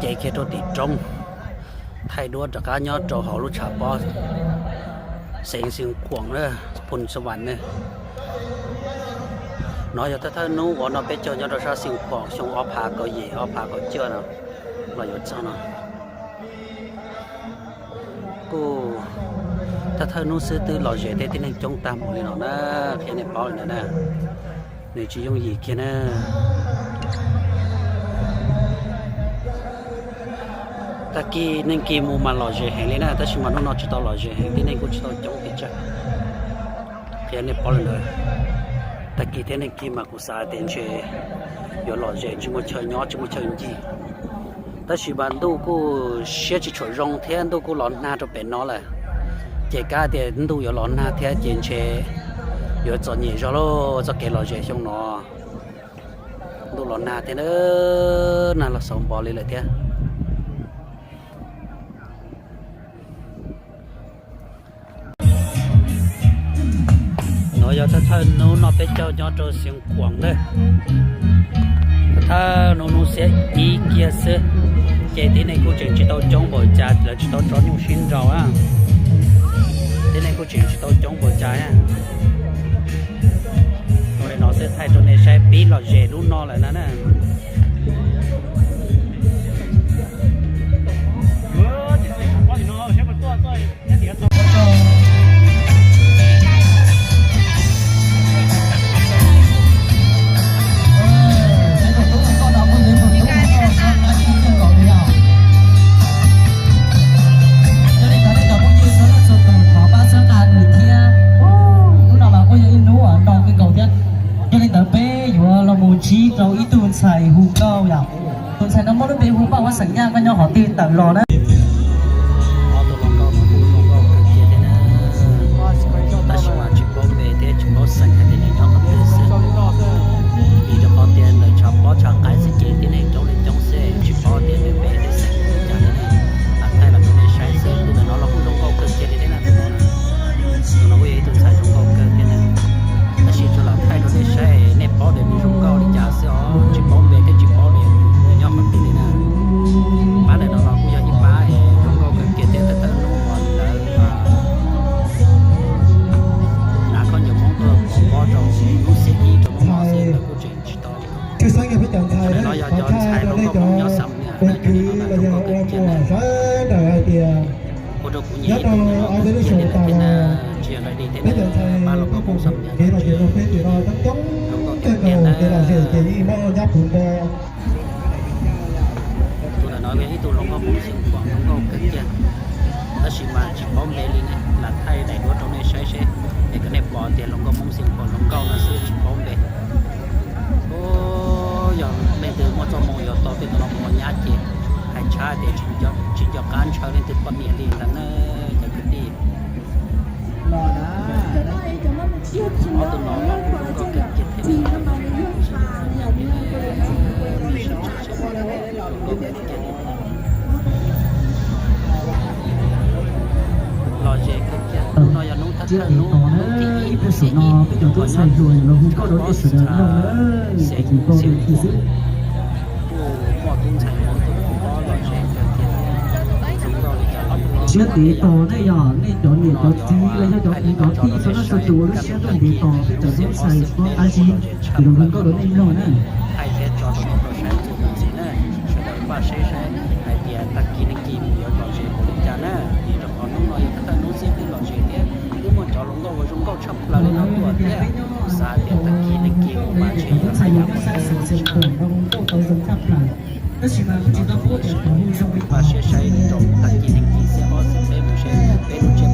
Ces kiag rau tim roob, thaij duab rov qab nyob rau hauv lub tshav pob xeev Xeev Khuam na, Phoos Xa Vam na. No yog thawj thawj hnub uas no peb caug nyob rau sab Xeev Khuam xyoo ob phav kaum yim ob phav kaum cuaj no los yuav txog no. Kuj thawj thawj hnub xwb twb lom zem thiab tib neeg coob tag mus li no na, qhia nej paub li ntawd na. Nws tsis yooj yim kiag na. Tag kis neeg kis mus mas lom zem heev li na, tab sis mas hnub no tsis tau lom zem heev, tib neeg kuj tsis tau coob pes tsawg. Qhia nej paub li ntawd, tag kis thiab neeg kis mas kuv xav tias ntshe yuav lom zem tsis muaj chaw nyob tsis muaj chaw ncig. Tab sis mas ntuj kuj siab tsis tshua zoo thiab ntuj kuj los nag rau pem no lawm. Ces kav tias ntuj yuav los nag thiab ces ntshe yuav txom nyem zog lauj txoj kev lom zem xyoo no. Ntuj los nag thiab na, nag los xaus npo li lawm thiab. No yog thawj thawj hnub no peb caug nyob rau Xeev Khuam ntag. Thawj hnub hnub xiab ib kiag xwb, ces tib neeg kuj tseem tsis tau coob npaum cas, lawv tsis tau tso nyuj sib nraus na. Tib neeg kuj tseem tsis tau coob npaum cas na. Ua li no xwb thaij rau nej saib pib lom zem lub no lawm na na. Hnub no mas kuj yog ib hnub uas no kawg nkaus thiab, yog li ntawd peb yuav los mus ntsib rau ib tug ntxhais hu nkauj yom. Tus ntxhais no muab lub npe hu Paj Huab Xeem Nyaj, koj nyob qhov twg tawm los na? Ob tug hluas nkauj no kuj zoo nkauj kawg kiag thiab na, tab sis mas tsis paub npe thiab tsis paub xeem hais tias nyob qhov twg xwb. Vim rau qhov tias ntawm tshav pob tshav qaib xwb ces tib neeg coob li coob xwb tsis paub tias nws npe thiab xeem li cas li ne. Lam thaij los rau nej saib xwb, tus ntawm no los kuj zoo nkauj kawg kiag li thiab na, tus no na. Tus no kuj yog ib tug ntxhais zoo nkauj kawg thiab na. Tab sis tsuas lam thaij rau nej saib, nej paub tias nws zoo nkauj li cas xwb os, tsis paub npe thiab tsis paub tias nws nyob qhov twg li na. Pab ntawm no los kuj yog ib pab zoo nkauj kawg kiag thiab, thawj thawj hnub uas lawv hnav khaub ncaws Hmoob tuaj pov pob rau hnub xiab ib rau hnub no xwb lawv kuj tseem tsis tau. Tus no yog cov ntxhais hluas nkauj Hmoob nyob Xam Nyas na, cov no zoo nkauj kawg kiag na. Ua rau kuv nyiam ib tug no kawg kiag li lawm thiab na, tsis yog lawv li thiab na, pab hluas nkauj Hmoob Xam Nyas no tsis zoo nkauj kawg kiag na. Tus ntawm no yog ib tug hluas nkauj Hmoob Xeev Khuam zoo nkauj kawg kiag, tab sis mas tsis paub npe li ne, lam thaij daim duab rau nej saib seb, es kom nej pom tias hluas nkauj Hmoob Xeev Khuam zoo nkauj no xwb tsis paub npe. Yog leej twg muaj txoj hmoo yuav tau tej tus no mus ua nyab ces hais tshaj tias tsis nco qab ntshaw leej twg poj niam li ntag na cov kwv tij. Ob tug no zoo nkauj kawg kiag thiab. Lom zem kawg kiag, hnub no yog hnub thawj thawj hnub, hnub thib ib, hnub thib ib uas nyob rau xeev Xeev Khuam. Kuj muaj tub ntxhais Hmoob tuaj pov pob lom zem kawg kiag. Zoo nkauj li cas los siab tiv tos nej yog nej cov niam cov txiv los yog cov kwv cov tij txhua leej txhua tus ua lub siab tuaj tiv tos peb cov tub ntxhais Hmoob Qab Zib los hu nkauj rau nej mloog na. Thaij thiab tso rau nej tau saib txhua tus ntxiv na, sawv daws npaj siab saib hais tias tag kis neeg kis mus yuav lom zem npaum li cas na. Vim rau qhov hnub no yog thawj thawj hnub xwb twb lom zem thiab twb muaj cov hluas nkauj uas zoo nkauj tshaj plaws li no tuaj thiab. Xav tias tag kis neeg kis mus mas ntshe yuav haj yam muaj ntau zoo nkauj tau zoo tshaj plaws. Tab sis mas kuj tsis tau paub tias tus hu zoo li cas, npaj siab saib rau tag kis neeg kis xiab ob xiab peb mus seb peb tus tsiaj